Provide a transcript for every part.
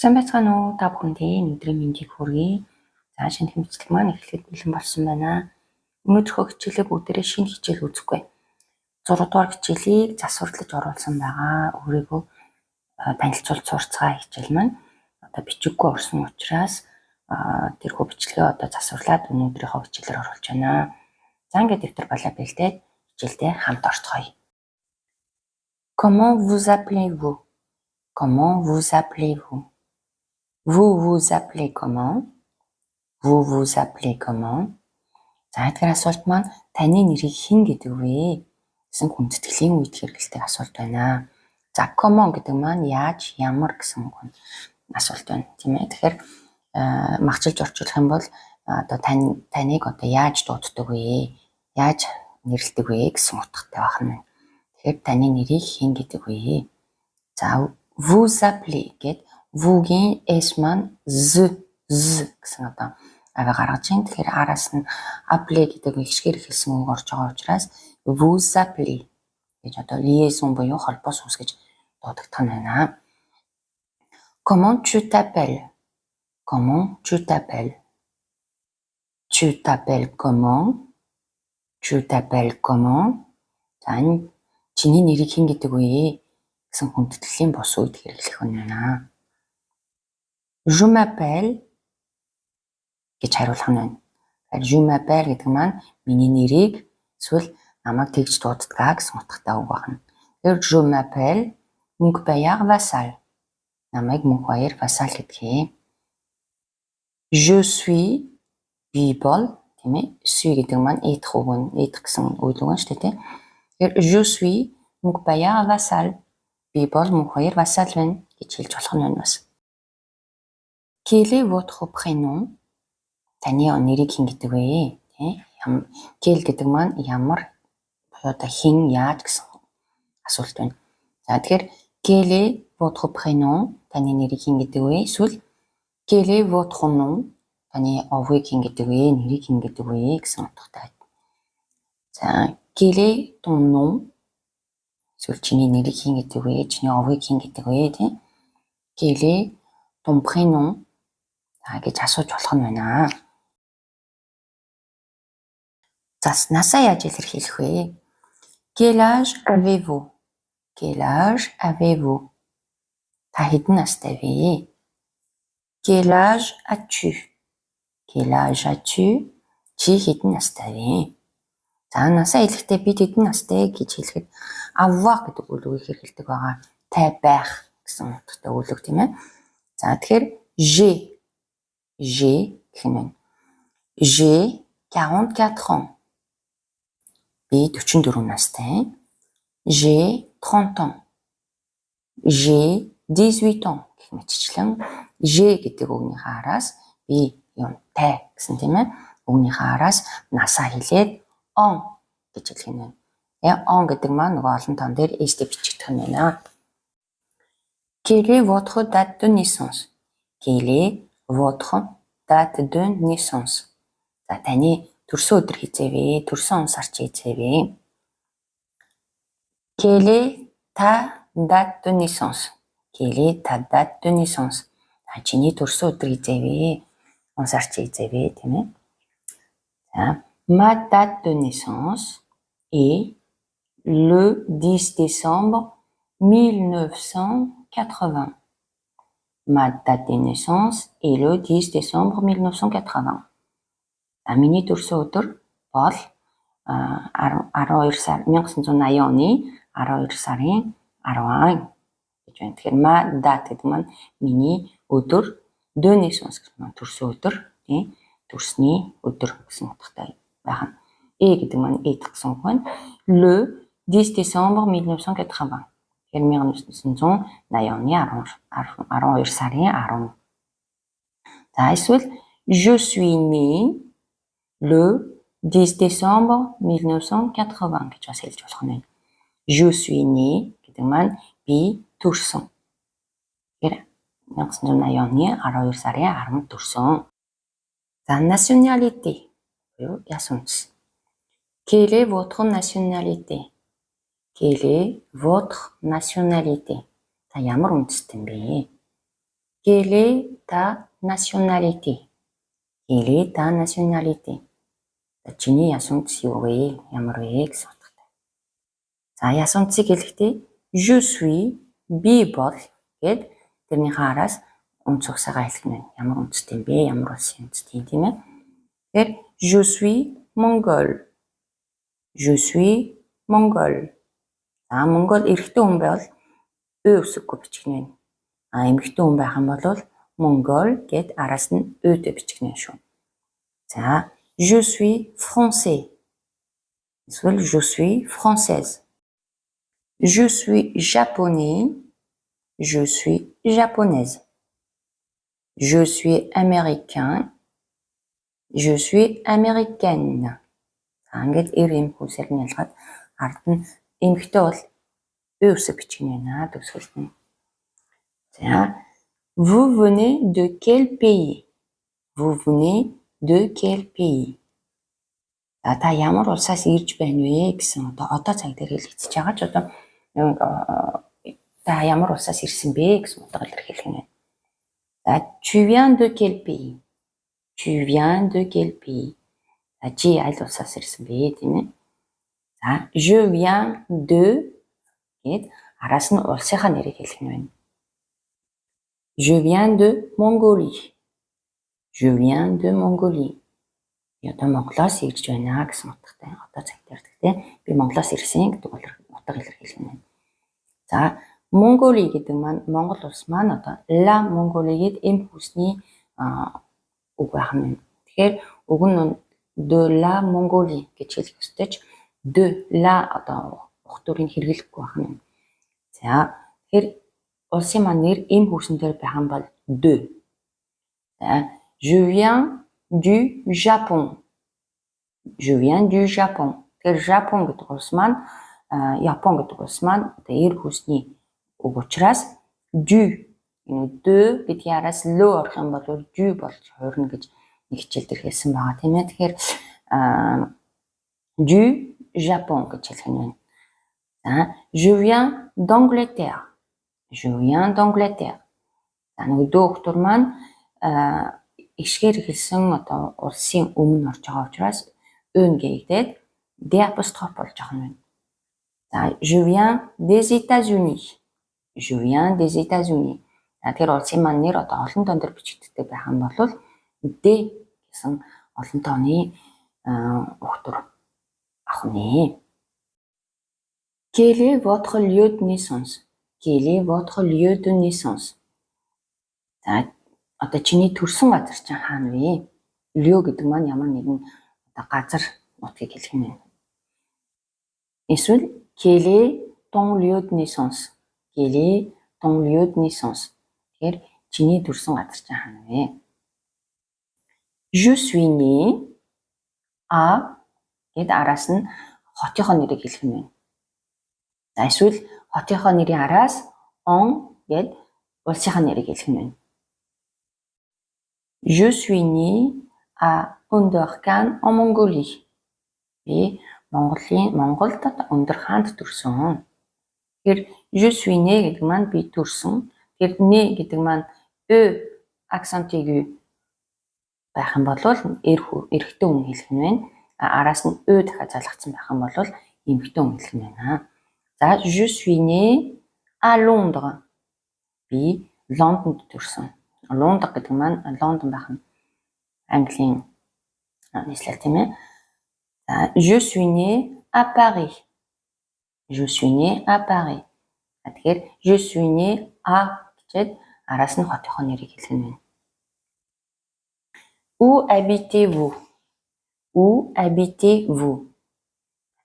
Сайн байцгаана уу? Та бүхэндээ өнөөдрийн мэндийг хүргэе. За, шинэ бичлэг маань эхлэхэд бэлэн болсон байна. Өнөөдрийнхөө хичээлээ бүгдээрээ шинэ хичээл үзэхгүй. 6 дугаар хичээлийг засварлаж оруулсан байгаа. Өөрийгөө танилцуулж сурцгаа хичээл маань одоо бичиггүй орсон учраас тэрхүү бичлэгээ одоо засварлаад өнөөдрийнхөө хичээлээр оруулж байна. За, ингээд дэвтэр балаа бэлдээд хичээлдээ хамт орцгоё. Comment vous appelez-vous? Comment vous appelez-vous? Vous vous appelez comment? Vous vous appelez comment? За, эдгээр асуулт маань таны нэрийг хэн гэдэг вэ гэсэн хүндэтгэлийн үед хэрэглэдэг асуулт байна. За, comment гэдэг маань яаж, ямар гэсэн үг асуулт байна, тийм ээ. Тэгэхээр магчилж орчуулах юм бол одоо таныг одоо яаж дууддаг вэ? Яаж нэрлэдэг вэ гэсэн утгатай байна. Тэгэхээр таны нэрийг хэн гэдэг вэ? За, vous appelez гээд vous-гийн s маань з з гэсэн одоо авиа гаргаж байна. Тэгэхээр араас нь appeler гэдэг эгшгээр эхэлсэн үг орж байгаа учраас vous appelez гэж одоо liaison буюу холбоос үүсгэж дуудагдах нь байна. Comment tu t'appelles? Comment tu t'appelles? Tu t'appelles comment? Tu t'appelles comment? За, энэ чиний нэрийг хэн гэдэг вэ гэсэн хүндэтгэлийн бус үед хэрэглэх нь байна. Je m'appelle гэж хариулах нь байна. Тэгэхээр je m'appelle гэдэг маань миний нэрийг эсвэл намайг тэгж дууддаг гэсэн утгатай үг байна. Тэгэхээр je m'appelle Мөнхбаяр Васал. Намайг Мөнхбаяр Васал гэдэг юм. Je suis, би бол, тийм ээ. Suis гэдэг маань être үг нь, être гэсэн үйл үг нь шүү дээ, тийм. Тэгэхээр je suis Мөнхбаяр Васал. Би бол Мөнхбаяр Васал байна гэж хэлж болох нь байна бас. Quel est votre prénom? Таны нэрийг хэн гэдэг вэ? Тэ? Quel гэдэг маань ямар буюу одоо хэн, яаж гэсэн асуулт байна. За, тэгэхээр quel est votre prénom? Таны нэрийг хэн гэдэг вэ? Эсвэл quel est votre nom? Таны овгийг хэн гэдэг вэ? Нэрийг хэн гэдэг вэ гэсэн утгатай. За, quel est ton nom? Эсвэл чиний нэрийг хэн гэдэг вэ? Чиний овгийг хэн гэдэг вэ? Тэ? Quel est ton prénom? За гэж асууж болох нь байна. За, насаа яаж илэрхийлэх вэ? Quel âge avez-vous? Quel âge avez-vous? Та хэдэн настай вэ? Quel âge as-tu? Quel âge as-tu? Чи хэдэн настай вэ? За, насаа хэлэхдээ бид хэдэн настай гэж хэлэхэд avoir гэдэг үйл үгийг хэрэглэдэг байгаа. Тай, байх гэсэн утгатай үйл үг, тийм ээ. За, тэгэхээр j'ai, j'ai гэх нь байна. J'ai 44 ans. Би 44 настай. J'ai 30 ans. J'ai 18 ans гэх мэтчлэн j'ai гэдэг үгнийхээ араас би юм, тай гэсэн, тийм ээ. Үгнийхээ араас насаа хэлээд ans гэж хэлэх нь байна. Ans гэдэг маань нөгөө олон тоон дээр s-тэй бичигдэх нь байна. Quelle est votre date de naissance? Quelle est votre date de naissance? За, таны төрсөн өдөр хэзээ вэ? Төрсөн он сар чи хэзээ вэ? Quelle est ta date de naissance? Quelle est ta date de naissance? За, чиний төрсөн өдөр хэзээ вэ? Он сар чи хэзээ вэ, тийм ээ? За, ma date de naissance est le 10 décembre 1980. Ma date de naissance est le 10 décembre 1980. За, миний төрсөн өдөр бол 12 сар 1980 оны 12 сарын 10 гэж байна. Тэгэхээр ma date гэдэг маань миний өдөр, de naissance гэдэг маань төрсөн өдөр, тийм, төрсний өдөр гэсэн утгатай байх нь. Est гэдэг маань être гэсэн үг байна. Le 10 décembre 1980. Тэгэхээр 1980 оны 12 сарын 10. За, эсвэл je suis né le 10 décembre 1980 гэж бас хэлж болох нь байна. Je suis né гэдэг маань би төрсөн. Тэгэхээр 1980 оны 12 сарын 10-нд төрсөн. За, nationalité буюу яс үндэс. Quelle est votre nationalité? Quelle est votre nationalité? Та ямар үндэстэн бэ? Quelle est ta nationalité? Quelle est ta nationalité? За, чиний яс үндэс юу вэ? Ямар вэ гэсэн утгатай. За, яс үндэсийг хэлэхдээ je suis, би бол гээд тэрнийхээ араас үндэс угсаагаа хэлэх нь. Ямар үндэстэй юм бэ? Ямар улсын үндэстэн, тийм ээ? Тэгэхээр je suis mongol. Je suis mongol. За, монгол эрэгтэй хүн байвал ө үсэггүй бичих нь байна. А эмэгтэй хүн байх юм бол mongole гээд араас нь ө-тэй бичих нь шүү. За, je suis français. Эсвэл je suis française. Je suis japonais. Je suis japonaise. Je suis américain. Je suis américaine. За, ингээд эр эм хүйсээр нь ялгаад ард нь эмэгтэй бол ө үсэг бичих нь байна төгсгөлд нь. За, vous venez de quel pays? Vous venez de quel pays? За, та ямар улсаас ирж байна вэ гэсэн одоо цаг дээр хэлэгдэж байгаа ч одоо та ямар улсаас ирсэн бэ гэсэн утга илэрхийлэх нь. За, tu viens de quel pays? Tu viens de quel pays? За, чи аль улсаас ирсэн бэ, тийм ээ? За, je viens de гээд араас нь улсынхаа нэрийг хэлэх нь байна. Je viens de Mongolie. Je viens de Mongolie. Би одоо Монголоос ирж байна гэсэн утгатай. Одоо цаг дээр, тийм, би Монголоос ирсэн гэдэг утга илэрхийлэх нь байна. За, Mongolie гэдэг маань Монгол улс маань одоо la Mongolie гээд эм хүйсний үг байх нь. Тэгэхээр уг нь de la Mongolie гэж хэлэх ёстой ч de la одоо угтварыг хэрэглэхгүй байх нь. За, тэгэхээр улсын маань нэр эм хүйсэн дээр байх юм бол de. За, je viens du Japon. Je viens du Japon. Тэгэхээр Japon гэдэг улс маань, Япон гэдэг улс маань одоо эр хүйсний үг учраас du, энэ de гэдгийн араас le орох юм бол du болж хувирна гэж нэг хичээл дээр хэлсэн байгаа, тийм ээ. Тэгэхээр du Japon гэж хэлэх нь байна. За, je viens d'Angleterre. Je viens d'Angleterre. За, нөгөө de угтвар маань эгшгээр хэлсэн одоо улсын өмнө орж байгаа учраас ө нь гээгдээд d apostrophe болж байгаа юм байна. За, je viens des États-Unis. Je viens des États-Unis. За, тэгэхээр улсын маань нэр одоо олон тоон дээр бичигддэг байх юм бол des гэсэн олон тооны угтвар авах нэ. Quel est votre lieu de naissance? Quel est votre lieu de naissance? За, одоо чиний төрсөн газар чинь хаана вэ? Lieu гэдэг маань ямар нэгэн одоо газар нутгийг хэлэх юм байна. Эсвэл quel est ton lieu de naissance? Quel est ton lieu de naissance? Тэгэхээр чиний төрсөн газар чинь хаана вэ? Je suis né à гээд араас нь хотынхоо нэрийг хэлэх юм байна. За, эсвэл хотынхоо нэрийн араас en гээд улсынхаа нэрийг хэлэх юм байна. Je suis né à Өндөр-Хаан en Mongolie. Би Монголд Өндөр хаанд төрсөн. Тэгэхээр je suis né гэдэг маань би төрсөн. Тэгэхээр né гэдэг маань ö accent aigu байх юм бол эрэгтэй хүн хэлэх нь байна. Араас нь ө дахиад залгагдсан байх юм бол эмэгтэй хүн хэлэх нь байна. За, je suis né à Londres. Би Лондонд төрсөн. Лондон гэдэг маань Лондон байх нь Английн нийслэл, тийм ээ. За, je suis né à Paris. Je suis né à Paris. Тэгэхээр je suis né à гэчээд араас нь хотынхоо нэрийг хэлэх нь байна. Où habitez-vous? Où habitez-vous?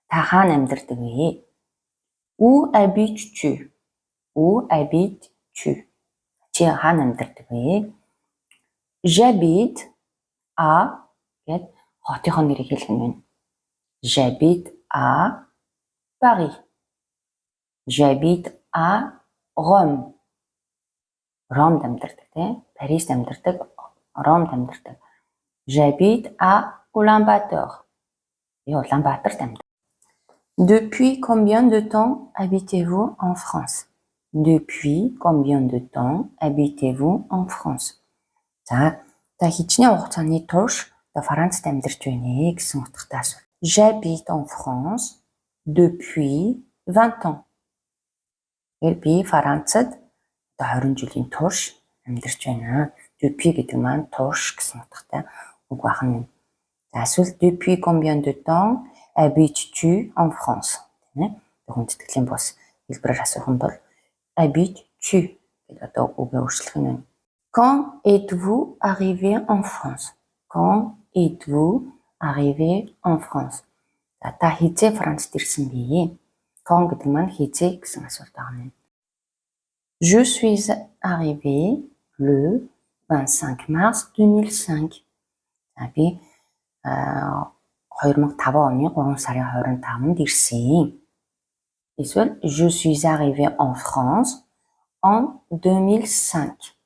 Та хаана амьдардаг вэ? Où habites-tu? Où habites-tu? Чи хаана амьдардаг вэ? J'habite à гээд хотынхоо нэрийг хэлэх нь байна. J'habite à Paris. J'habite à Rome. Ромд амьдардаг, тийм. Парист амьдардаг, Ромд амьдардаг. J'habite à Ulaanbaatar. Би Улаанбаатарт амьдардаг. Depuis combien de temps habitez-vous en France? Depuis combien de temps habitez-vous en France? За, та хичнээн хугацааны турш одоо Францад амьдарч байна ээ гэсэн утгатай асуулт. J'habite en France depuis 20 ans. Тэгэхээр би Францад одоо 20 жилийн турш амьдарч байна. Depuis гэдэг маань турш гэсэн утгатай үг байна. За, эсвэл depuis combien de temps habites-tu en France? Тийм ээ. Хүндэтгэлийн бус хэлбэрээр асуух юм бол habites-tu гэдэг одоо үгээ өөрчлөх нь байна. Quand êtes-vous arrivé en France? Quand êtes-vous arrivé en France? За, та хэзээ Францад ирсэн бэ? Quand гэдэг маань хэзээ гэсэн асуулт байгаа юм. Je suis arrivé le 25 mars 2005. За, би 2005 оны 3 сарын 25-нд ирсэн. Эсвэл je suis arrivé en France en 2005.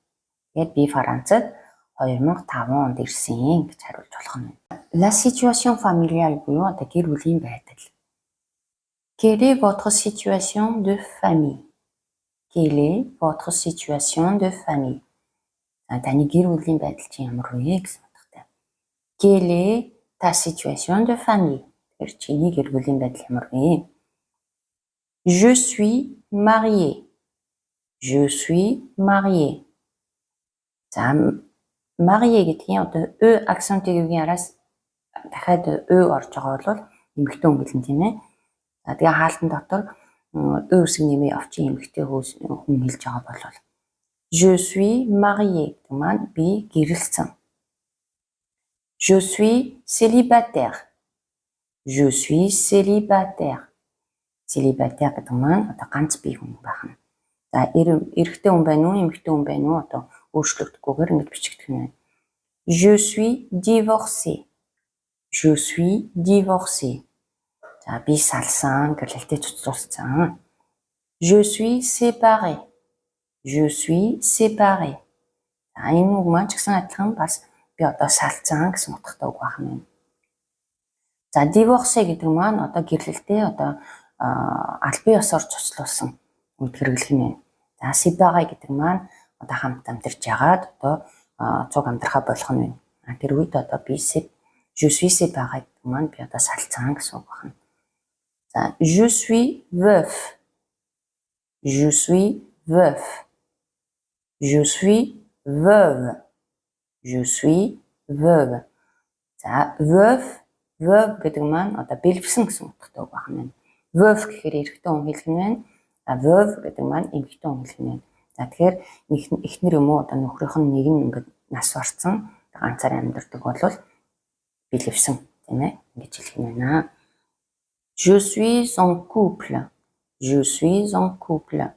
Тэгээд би Францад 2005 онд ирсэн гэж хариулж болох нь. La situation familiale буюу одоо гэр бүлийн байдал. Quelle est votre situation de famille? Quelle est votre situation de famille? За, таны гэр бүлийн байдал чинь ямар вэ гэсэн утгатай. Quelle est ta situation de famille? Тэгэхээр чиний гэр бүлийн байдал ямар вэ? Je suis marié. Je suis mariée. За, marié гэдгийн одоо e accent aigu-ийн араас дахиад ö орж байгаа бол эмэгтэй хүн гэлнэ, тийм ээ. За, тэгээ хаалтан дотор ö үсэг нэмээ явчих эмэгтэй хүн хэлж байгаа бол je suis mariée гэдэг маань би гэрлэсэн. Je suis célibataire. Je suis célibataire. Célibataire гэдэг маань одоо ганц бие хүн байх нь. За, эрэгтэй хүн байна уу, эмэгтэй хүн байна уу, одоо өөрчлөгдөхгүйгээр ингэж бичигдэх нь байна. Je suis divorcé. Je suis divorcée. За, би салсан, гэрлэлтээ цуцлуулсан. Je suis séparé. Je suis séparée. За, энэ үг маань ч гэсэн адилхан бас би одоо салцсан гэсэн утгатай үг байх нь. За, divorcé гэдэг маань одоо гэрлэлтээ одоо албан ёсоор цуцлуулсан үед хэрэглэх нь байна. За, séparé гэдэг маань одоо хамт амьдарч ягаад одоо цуг амьдрахаа болох нь байна. Тэр үед одоо би je suis séparé гэдэг маань би одоо салцсан гэсэн үг байна. За, je suis veuf. Je suis veuf. Je suis veuve. Je suis veuve. За, veuf, veuve гэдэг маань одоо бэлэвсэн гэсэн утгатай үг байна. Veuf гэхээр эрэгтэй хүн хэлэх нь байна. А veuve гэдэг маань эмэгтэй хүн хэлэх нь байна. За, тэгэхээр эхнэр юм уу, одоо нөхрийнх нь нэг нь ингээд нас барсан, ганцаар амьдардаг бол бэлэвсэн, тийм ээ, ингэж хэлэх нь байна. Je suis en couple. Je suis en couple.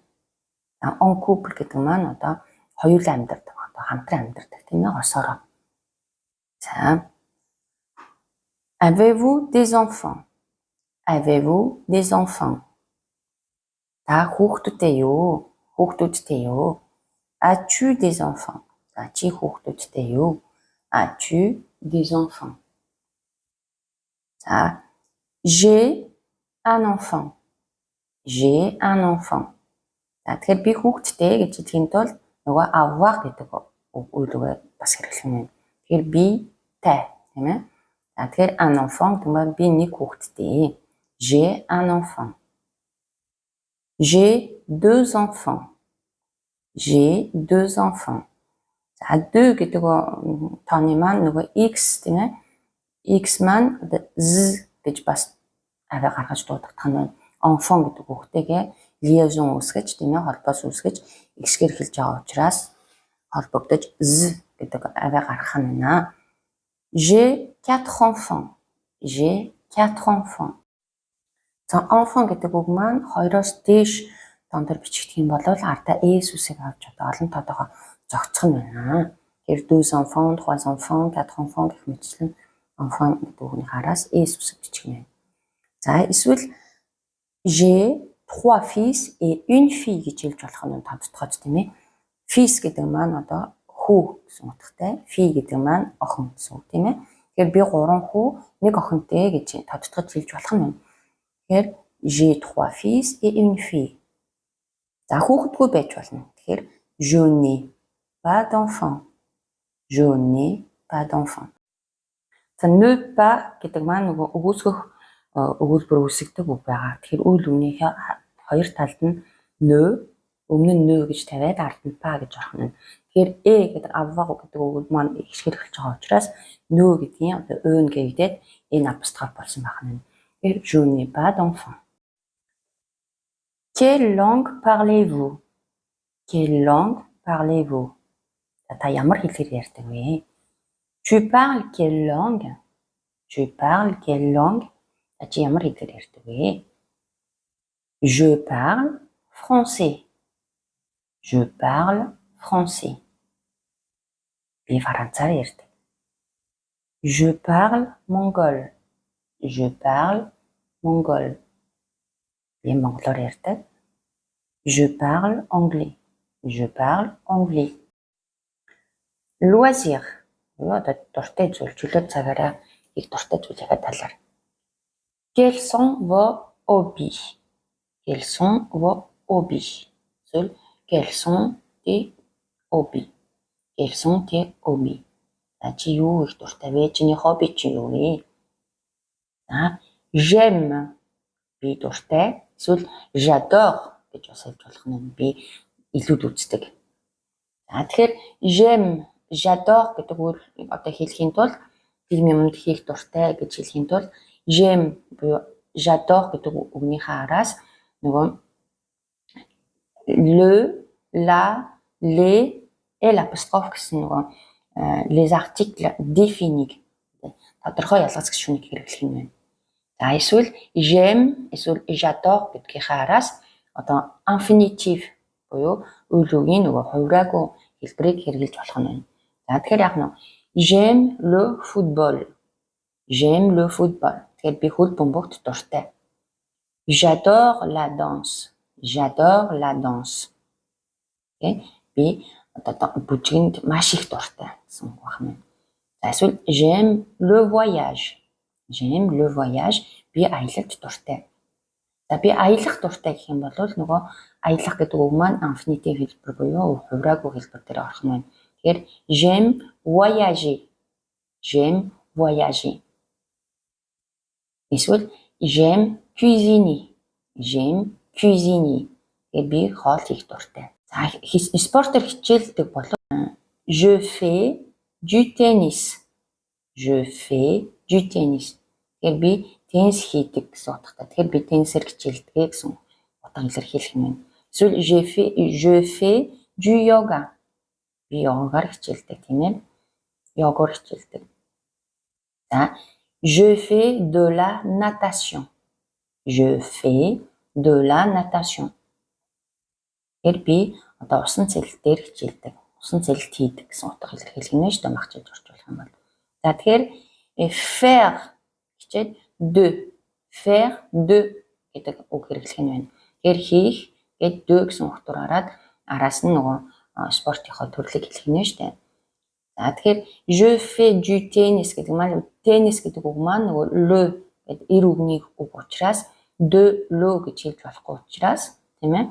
En couple гэдэг маань одоо хоёулаа амьдардаг, одоо хамтран амьдардаг, тийм ээ, хосоороо. За. Avez-vous des enfants? Avez-vous des enfants? Та хүүхдүүдтэй юу? Хүүхдүүдтэй юу? As-tu des enfants? За, чи хүүхдүүдтэй юу? As-tu des enfants? За, j'ai un enfant. J'ai un enfant. За, тэгэхээр би хүүхэдтэй гэж хэлэхийн тулд нөгөө avoir гэдэг үйл үгээ бас хэрэглэх юм байна. Тэгэхээр би тай, тийм ээ. За, тэгэхээр un enfant гэдэг нь би нэг хүүхэдтэй. J'ai un enfant. J'ai deux enfants. J'ai deux enfants. За, deux гэдэг тооны маань нөгөө x, тийм ээ. X маань одоо z гэж бас авиа гаргаж дуудагдах нь байна. Enfant гэдэг үгтэйгээ liaison үүсгэж, тийм ээ, холбоос үүсгэж x-гээр хэлж байгаа учраас холбогдож z гэдэг авиа гаргах нь байна. J'ai quatre enfants. J'ai quatre enfants. За, enfant гэдэг үг маань хоёроос дээш тоон дээр бичигдэх юм бол ардаа s үсгийг авч одоо олон тоотойгоо зохицох нь байна. Тэгэхээр deux enfants, trois enfants, quatre enfants гэх мэтчлэн enfant гэдэг үгний араас s үсэг бичих нь байна. За, эсвэл j'ai trois fils et une fille гэж хэлж болох нь тодтогч, тийм ээ. Fils гэдэг маань одоо хүү гэсэн утгатай, fille гэдэг маань охин гэсэн үг, тийм ээ. Тэгэхээр би гурван хүү, нэг охинтой гэж тодтогч хэлж болох нь байна. Тэгэхээр j'ai trois fils et une fille. За, хүүхэдгүй байж болно. Тэгэхээр je n'ai pas d'enfant. Je n'ai pas d'enfant. За, ne pas гэдэг маань нөгөө үгүйсгэх өгүүлбэр үүсгдэг үг байгаа. Тэгэхээр үйл үгнийхээ хоёр талд нь ne, өмнө нь ne гэж тавиад, ард нь pas гэж орох нь. Тэгэхээр э гэдэг, avoir гэдэг үг маань ихшгээр эхэлж байгаа учраас ne гэдгийн одоо ö нь гээгдээд n апостроф болсон байх нь. Тэгэхээр je n'ai pas d'enfant. Quelle langue parlez-vous? Quelle langue parlez-vous? Та ямар хэлээр ярьдаг вэ? Tu parles quelle langue? Tu parles quelle langue? Чи ямар хэлээр ярьдаг вэ? Je parle français. Je parle français. Би францаар ярьдаг. Je parle mongol. Je parle mongol. Би монголоор ярьдаг. Je parle anglais. Je parle anglais. Loisir. Юу одоо дуртай зүйл, чөлөө цагаараа их дуртай зүйлийнхээ талаар. Quels sont vos hobbies? Quels sont vos hobbies? Эсвэл quels sont tes hobbies? Quels sont tes hobbies? За, чи юу их дуртай вэ? Чиний хобби чи юу вэ? За, j'aime, би дуртай. Эсвэл j'adore гэж бас хэлж болох нь, би илүүд үздэг. За, тэгэхээр j'aime, j'adore гэдэг үг одоо хэлэхийн тулд, тийм юмд хийх дуртай гэж хэлэхийн тулд j'aime буюу j'adore гэдэг үгнийхээ араас нөгөө le, la, les, l apostrophe гэсэн нөгөө les articles définis, тодорхой ялгац гишүүнийг хэрэглэх юм байна. За, эсвэл j'aime, эсвэл j'adore гэдгийнхээ араас одоо infinitif буюу үйл үгийн нөгөө хувираагүй хэлбэрийг хэрэглэж болох нь байна. За, тэгэхээр яг нь j'aime le football. J'aime le football. Тэгэхээр би хөл бөмбөгт дуртай. J'adore la danse. J'adore la danse. Окей. Би одоо бүжгэнд маш их дуртай гэсэн үг байна. За, эсвэл j'aime le voyage. J'aime le voyage. Би аялалд дуртай. За, би аялах дуртай гэх юм бол нөгөө аялах гэдэг үг маань infinitif хэлбэр буюу хувираагүй хэлбэр дээр орох нь байна. Тэгэхээр j'aime voyager. J'aime voyager. Эсвэл j'aime cuisiner. J'aime cuisiner. Тэгэхээр би хоол хийх дуртай. За, спортоор хичээлдэг бол je fais du tennis. Je fais du tennis. Тэгэхээр би теннис хийдэг гэсэн утгатай. Тэгэхээр би теннисээр хичээлдэг гэсэн утга илэрхийлэх юм байна. Эсвэл je fais du yoga. Би йогаар хичээлдэг, тийм ээ. Йогоор хичээлдэг. За, je fais de la natation. Je fais de la natation. Тэгэхээр би одоо усан цэлэл дээр хичээлдэг. Усан цэлэлт хийдэг гэсэн утга илэрхийлэх нь шүү дээ, махчилж орчуулах юм бол. За, тэгэхээр faire хичээд de, faire de гэдэг үг хэрэглэх нь байна. Тэгэхээр хийх гээд de гэсэн утгаар хараад араас нь нөгөө спортынхоо төрлийг хэлэх нь шүү дээ. За, тэгэхээр je fais du tennis гэдэг маань, tennis гэдэг үг маань нөгөө le гэдэг эр үгний үг учраас de, le гэж хэлж болохгүй учраас, тийм ээ,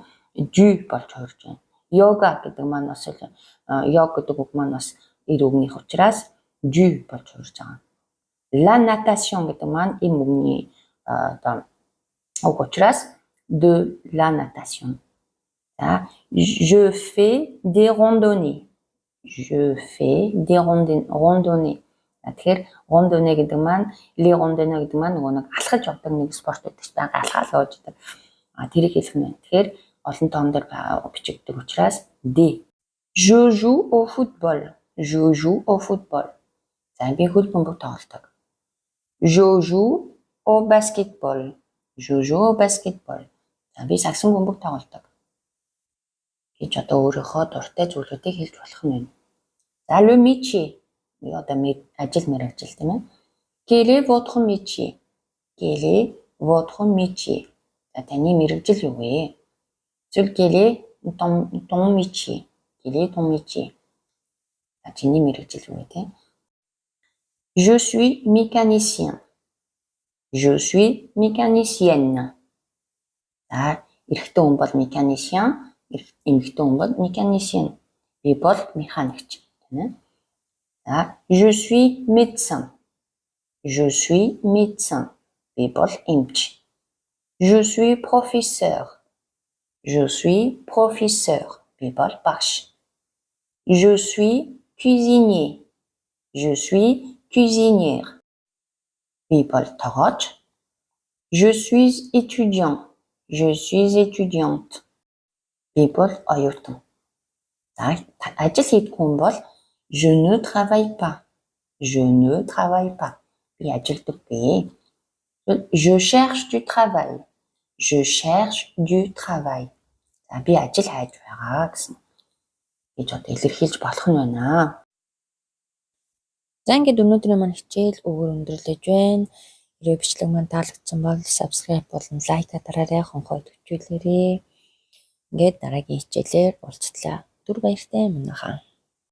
du болж хувирж байна. Йога гэдэг маань бас йог гэдэг үг маань бас эр үгнийх учраас du болж хувирж байгаа. La natation гэдэг маань эм үгний одоо үг учраас de la natation. За, je fais des randonnées. Je fais des randonnées. Тэгэхээр randonnée гэдэг маань, les randonnées гэдэг маань нөгөө нэг алхаж явдаг нэг спорт байдаг ч байнга алхаал явж байдаг. А тэрийг хэлэх нь байна. Тэгэхээр олон тоон дээр бичигддэг учраас des. Je joue au football. Je joue au football. За, би хөл бөмбөг тоглодог. Je joue au basketball. Je joue au basketball. За, би сагсан бөмбөг тоглодог гэж одоо өөрийнхөө дуртай зүйлүүдийг хэлж болох нь байна. За, le métier. Одоо ажил мэргэжил, тийм ээ. Quel est votre métier? Quel est votre métier? За, таны мэргэжил юу вэ? Эсвэл quel est ton métier? Quel est ton métier? За, чиний мэргэжил юу вэ, тийм? Je suis mécanicien. Je suis mécanicienne. За, эрэгтэй хүн бол mécanicien, Эмэгтэй хүн бол mécanicien. Би бол механикч, тийм ээ. За, je suis médecin. Je suis médecin. Би бол эмч. Je suis professeur. Je suis professeur. Би бол багш. Je suis cuisinier. Je suis cuisinière. Би бол тогооч. Je suis étudiant. Je suis étudiante. Би бол оюутан. За, ажил хийдэг хүн бол je ne travaille pas. Je ne travaille pas. Би ажилдаггүй. Je cherche du travail. Je cherche du travail. За, би ажил хайж байгаа гэсэн гэж одоо илэрхийлж болох нь байна. За, ингээд өнөөдрийн маань хичээл үүгээр өндөрлөж байна. Хэрвээ бичлэг маань таалагдсан бол subscribe болон like дараарай, хонхоо идэвхжүүлээрэй. Ингээд дараагийн хичээлээр уулзлаа. Түр баяртай, манайхаа.